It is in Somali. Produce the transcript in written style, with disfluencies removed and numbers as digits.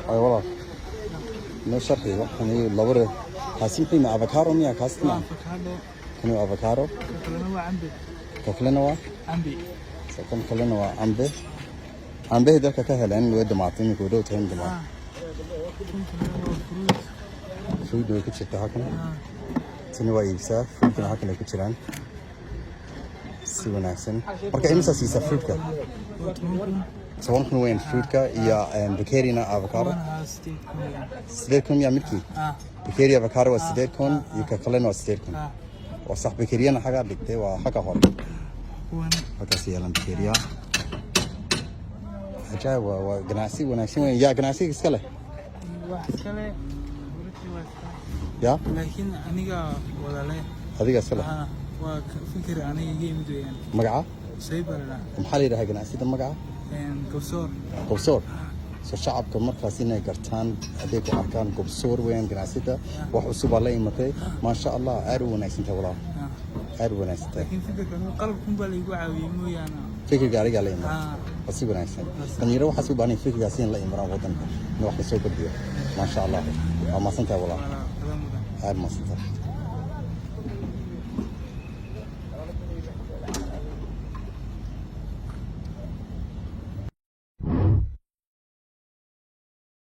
Ay walaal, noo sharxi waxaan laba reer kaasi muxuu yimi? Avocado miya kaasi? Waa avocado. Kani waa avocado. Ka kalena waa cambe. Ka kalena waa Cambe. So kan kalena waa cambe. Cambehi dalka ka heleen way dhamaatay iminka, way dhow tahay in dhamaatay. Kan kalena waa fruit. Fruit way ku jirtaa halkan. Tani waa iibsaa, fruitkana halkan ay ku jiraan si wanaagsan. Marka imisaa siisaa fruitka? Waa 10,000. 10,000 weyn fruitka iyo bakerina avocado. Kuwana haa, 8,000 weeyaan. 8,000 miyaa midkii? Ah. Bakeri avocado waa 8,000 iyo ka kalena waa 8,000. Ah. Waa sax. Bakeriyana xagaa dhigtay, waa xagga hore. Kuwan. Halkaas yaalan bakeriya. Ajaib, waa ganacsi wanaagsan weyn. Yaa ganacsiga iska leh? Wax iskale fruitkii waa iskale. Ya. Laakiin aniga wada leh. Adiga iska leh? Ah, waa fikir aniga iga yimid weeyaan. Magaca? Sayba la dhahaa. Maxaa la yidhahaa ganacsida magaca? Gobsoor. Gobsoor. So shacabka markaas inay gartaan hadday ku arkaan, Gobsoor weeyaan ganacsida. Wax cusub aa la imatay, maasha Allah. Aad u wanaagsan tahay walaal. Aad u wanaagsan tahay. Laakiin fikirka qalabkun baa laygu caawiyey mooyaane. Fikirka adigaa la imatay? Ah. Waa si wanaagsan. Dhalinyaro waxaas u baahan fikirkaas in la imaraan wadanka, in wax lasoo kordhiyo. Maasha Allah, waa mahadsan tahay walaal. Wala mudan. Aad mahadsan tahay.